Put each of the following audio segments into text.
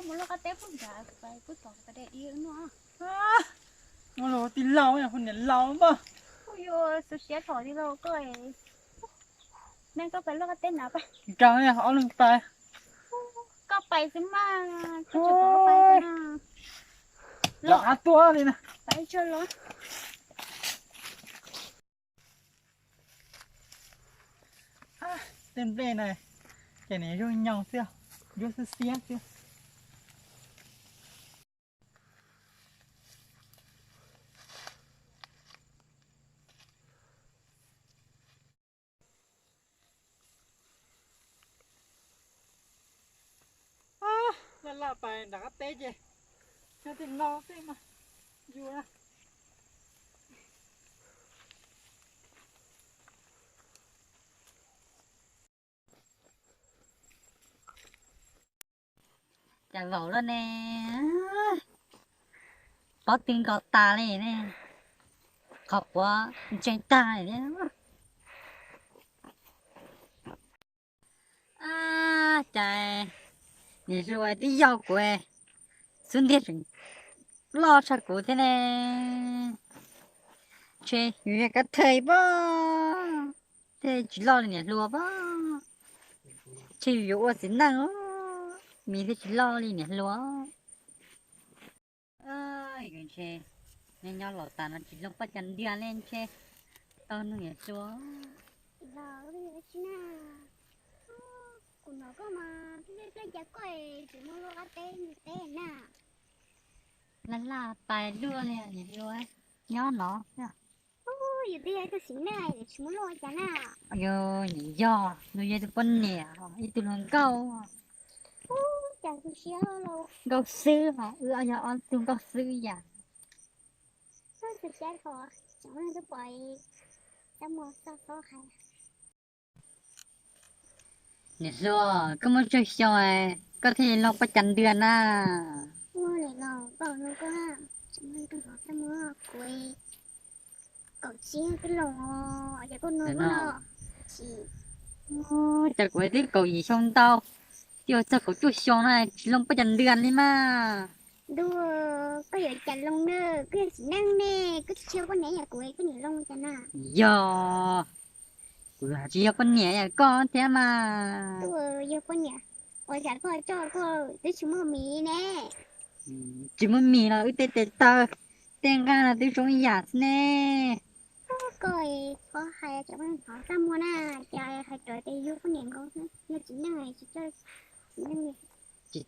Mus lub qab teb pub nrad, kuv pais pub tod, kuv pais de ib no. Ua los tij laug, hu niam laus npaj. Kuv yuav xav siab thaum tij laug koj. Neej koj pais lub qab teb na pais. Nkag ob leeg pais. Koj pais xwb mas, koj tsis pom koj pais na. Los av tuaj li na. Pais tsuag los. Tej nplej na, ces nws zoo nyoos xwb, yuav xiab xiab xwb. Laj laj pais nram qab teb ces nyob tej no xwb mas yus na. Cas vaum luaj ne, pob tw nkaus tas li ne, qhov quav ntsees tag li. Cas niam hluas twb yog kuv, xub ntiag tseem loj tshaj kuv thiab ne. Ntshe yus yog kab thej pob, thiaj tsis loj li niam hluas pob. Ntshe yus yuav ua txiv neej, mis thiaj tsis loj li niam hluas. Yus ntshe nyob nyob los tas no tsis looj pob cas ntiag li ntshe tau nug niam hluas. Kuv hnov koj mas pliaj pliaj cas koj tsis muaj lub qab teb teb na. Laj laj pais luaj li niam hluas, nyob no. Yus twb yog ib tug txiv neej tsis muaj luaj cas na. Yog, nws yog, nws yog tus poj niam, ib tug hluas nkauj. Cas kuv siab nkauj xwb, wb yog ob tug nkauj xwb yam. Xav xav thaum tseem twb pom txaj muag txoj xob hais. Niam hluas, koj muaj tsawg xyoo koj thiaj li looj pob cas ntiag na? Ua li los koj hnov koj, tseem twb hnov txaj muag kuv kaum tsib twb looj os, yog koj hnov no. Cas kuv twb kaum yim xyoo ntau, twb yuav txog kaum cuaj xyoo na tsis looj pob cas ntiag li mas. Ntuj, koj yuav cas looj na, koj yog txiv neej ne, koj tsis yog poj niam yam kuv koj niam looj cas na. Yog, kuv tsis yog poj niam yam koj thiab mas. Yog poj niam, ua cas koj coj koj twb tsis muaj mis ne? Tsis muaj mis los wb tej tes taw tej nqaij no twb zoo ib yam xwb ne. Koj txhob hais cov hnov txaj muag na, ces hais rau tias yog poj niam nkaus xwb, yog txiv neej tsis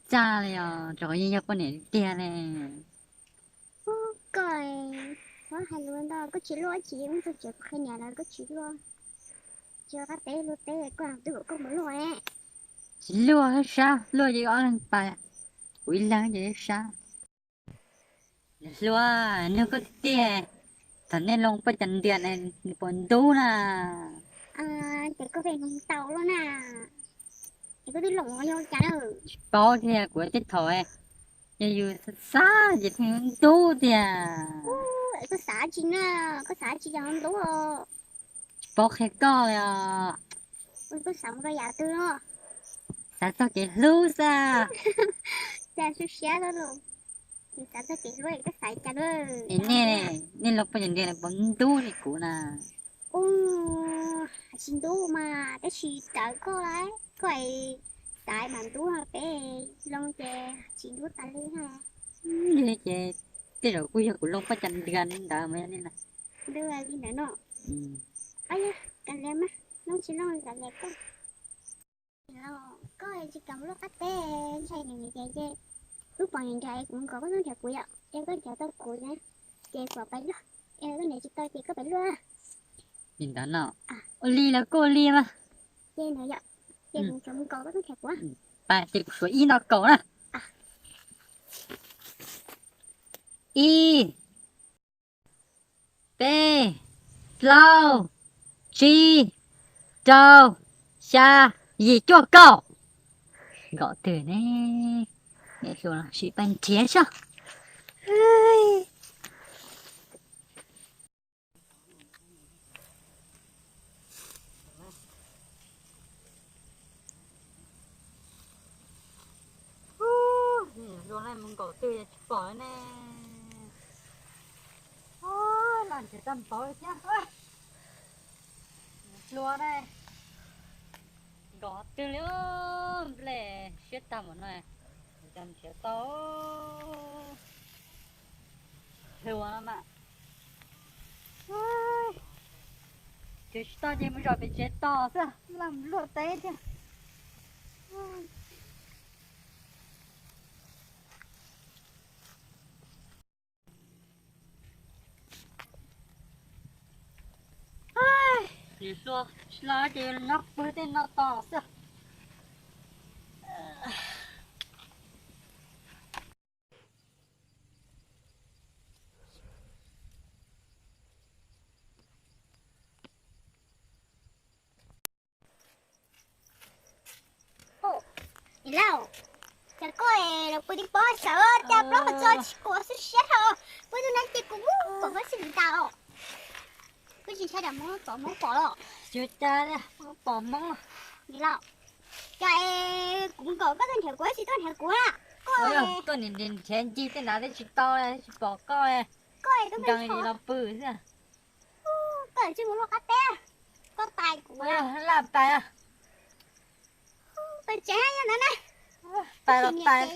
txaj li os, rau qhov yeej yog poj niam tiag tiag ne. Koj txhob hais lus ntau, koj tsis luaj tsis muaj txog tsev kuv qhia niam lawv koj tsis luaj. Tsis qab teb luaj teb koj twb kom koj mus luaj ne. Tsis luaj sab, luaj ces ob leeg pais, kuv ib leeg ces sab. Niam hluas, nug koj tiag tiag, thaum nej looj pob cas ntiag ne nws puas ntub na? Ces koj pheej ntau luaj na, es koj twb looj yog cas na? Tsis paub tiag, kuv tej thaum yog yus xav xav ces pheej ntub tiag. Koj xav tsi na, koj xav tsi cas ntub? Tsis paub qhia koj li os. Koj xav mus rau yam twg no? Xav txog kev hlub xwb. Cas siab siab lawm, xav txog kev hlub koj xav cas lawm? Es nej, nej looj pob cas ntiag puas ntub li kuv na? Ub, tsis ntub mas tab sis txawv koj lawm, koj xav mas ntub, peb looj ces tsis ntub tas li na. Yog li ces tej zaum kuj yog kuv looj pob cas ntiag li ntawd mas yog li na. Ntub li ntawd no. Ab, yog kav liam mas, looj tsis looj kav liam koj. Koj tsis kam mus luaj qab teb, ntshai niam nws ces, ces wb pom niam nrhiav es kuv nkaum koj tuaj nrhiav kuv yom, es koj nrhiav tau kuv na, ces kuv pais luaj, es koj niam tsis tau ces koj pais luaj. Li ntawd no. Ua li los koj ua li mas. Ces no yom, ces kuv mus nkaum koj tuaj nrhiav kuv. Pais ces kuv suav ib no kaum na. Ib, peb, plaub, tsib, rau, xya, yim, cuaj, kaum. Nkaum twg ne? Niam hluas los sim pais nrhiav saib. Mus nkaum twg tsis pom ne. Los nrhiav tau npaum li thiab. Hlua ne. Nkaum twg li, nplej siab tag npaum no, nrhiav tau. Hlua no mas. Nrhiav tsis tau ces mus zaum pem tsev tos xwb, lam luaj teb thiab. Hlua tsis los ces nyob pw tej no tos xwb. Niam laus, cas koj los pw tib pob saud, cas plaub hau txog tsis kuv xwb siab dhau. Pw tus no ces kuv pom Hmoob xwb li cas os. Kuv tsis ntshai dam Hmoob, pom Hmoob pom los. Tsis ua cas, pom Hmoob. Niam laus, cas es kuv nkaum koj tuaj nrhiav kuv tsis tuaj nrhiav kuv na? Koj, koj niam nrhiav ncig tej nrad twb tsis tau, tsis pom koj. Koj nkees li los pw xwb. Koj tsis mus luaj qab teb, koj tais kuv. Laj tais. Pais tsev yog ntawd na. Pais los tais,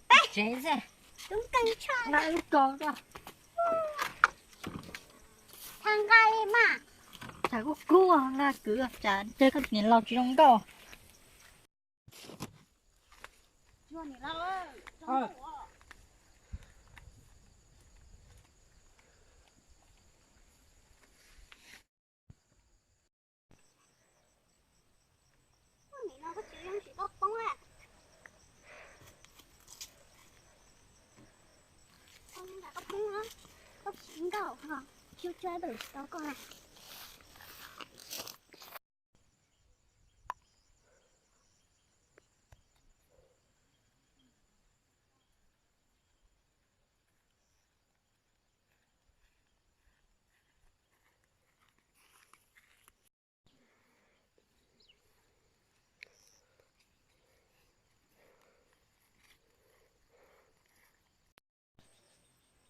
pais tsev xwb. Tub nkeeg tshaj na. Lub ko ko. Tha nqa li mas. Tsam kub kub nqa kwv tsam ntshe koj niam laus tsis zoo nkauj.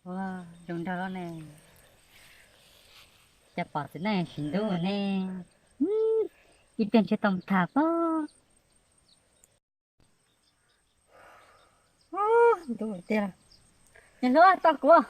Ua, zoo nraug lawm ne. Cas pom txiv neej sim ntuj ne. Ib pliag ntshe tau tham pob. Ntuj tiag. Niam hluas, tos kuv.